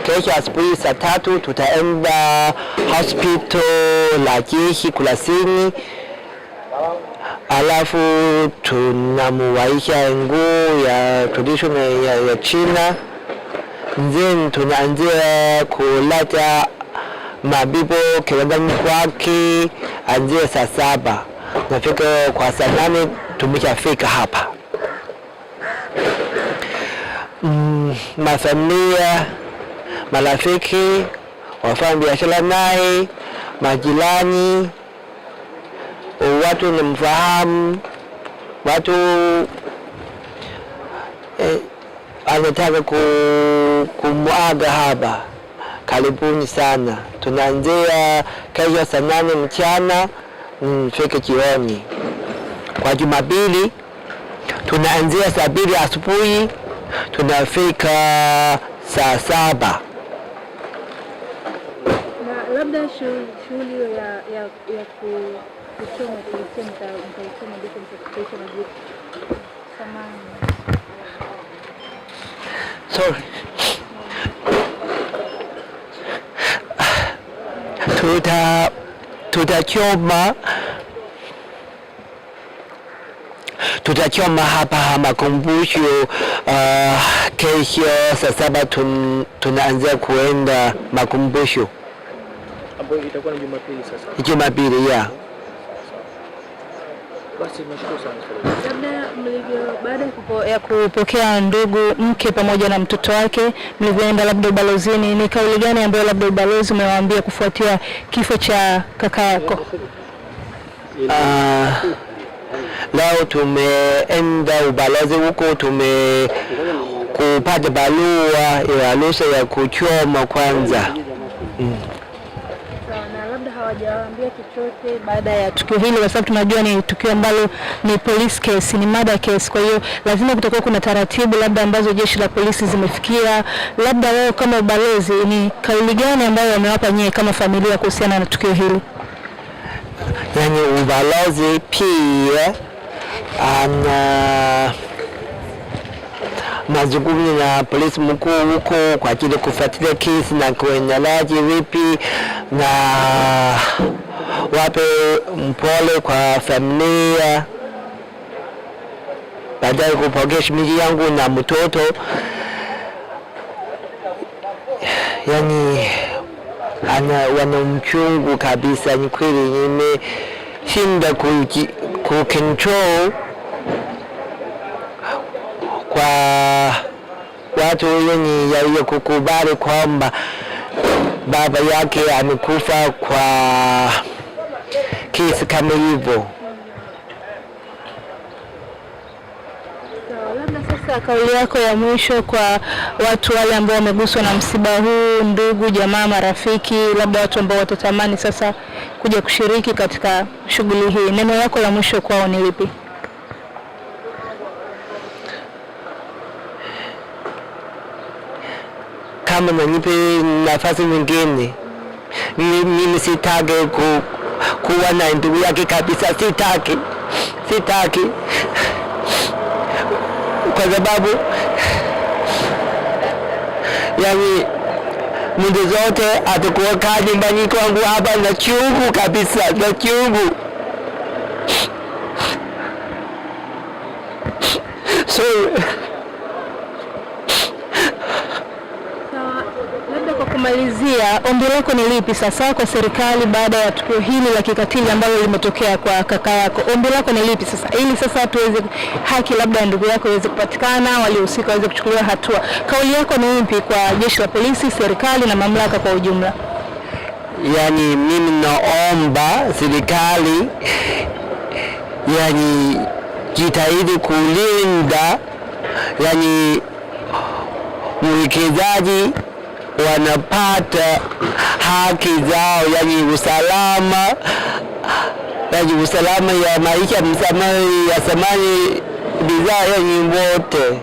Kesho asubuhi saa 3 tutaenda hospital la jeshi Kurasini, alafu tunamuwaisha nguo ya traditional ya China, then tunaanzia kuleta mabibo kiwandani kwake anzia saa 7 nafika kwa saa 8 tumeshafika hapa. Mafamilia, marafiki, wafanya biashara naye, majirani, watu namfahamu, watu anataka kumuaga hapa. Karibuni sana. Tunaanzia kesho saa 8 mchana fika jioni. Kwa Jumapili tunaanzia saa 2 asubuhi tunafika saa 7. Na labda shughuli hiyo ya kuchoma mtaichoma ndipo mtafikisha majibu. Samahani. Sorry. Tutachoma hapa makumbusho. Kesho saa 7 tunaanza kuenda makumbusho. Ambayo itakuwa ni Jumapili sasa. Jumapili, yeah. Basi nashukuru sana. Labda mlivyo baada ya kupokea ndugu mke pamoja na mtoto wake, mlivyoenda labda ubalozini, ni kauli gani ambayo labda ubalozi umewaambia kufuatia kifo cha kaka yako? Leo tumeenda ubalozi huko, tumekupata barua ya ruhusa ya kuchoma kwanza. Na labda hawajawaambia chochote baada ya tukio hili, kwa sababu tunajua ni tukio ambalo ni police case, ni murder case. Kwa hiyo lazima kutakuwa kuna taratibu labda ambazo jeshi la polisi zimefikia. Labda wao kama ubalozi, ni kauli gani ambayo wamewapa nyie kama familia kuhusiana na tukio hili? Yani ubalozi pia ana mazungumzo na polisi mkuu huko kwa ajili ya kufuatilia kesi na kuendeleaje vipi, na wape mpole kwa familia. Baadaye kupokea shemeji yangu na mtoto, yani wana mchungu kabisa. Ni kweli nimeshinda ku control kwa watu wenye ya kukubali kwamba baba yake amekufa kwa kesi kama hivyo. Labda sasa kauli yako ya mwisho kwa watu wale ambao wameguswa na msiba huu, ndugu, jamaa, marafiki, labda watu ambao watatamani sasa kuja kushiriki katika shughuli hii, neno lako la mwisho kwao ni lipi? Kama nanipe nafasi nyingine, mimi sitaki kuwa na ndugu yake kabisa, sitaki kwa sababu yani muda zote atakuwa kaa nyumbani kwangu hapa na chungu kabisa, na chungu. So labda kwa kumalizia, ombi lako ni lipi sasa kwa serikali baada ya tukio hili la kikatili ambalo limetokea kwa kaka yako? Ombi lako ni lipi sasa, ili sasa tuweze haki labda ndugu yako iweze kupatikana, waliohusika waweze kuchukuliwa hatua? Kauli yako ni ipi kwa jeshi la polisi, serikali na mamlaka kwa ujumla? Yani mimi naomba serikali jitahidi kulinda mwekezaji wanapata haki zao, yani usalama, yani usalama ya maisha, msamaha ya samani bidhaa, yani wote.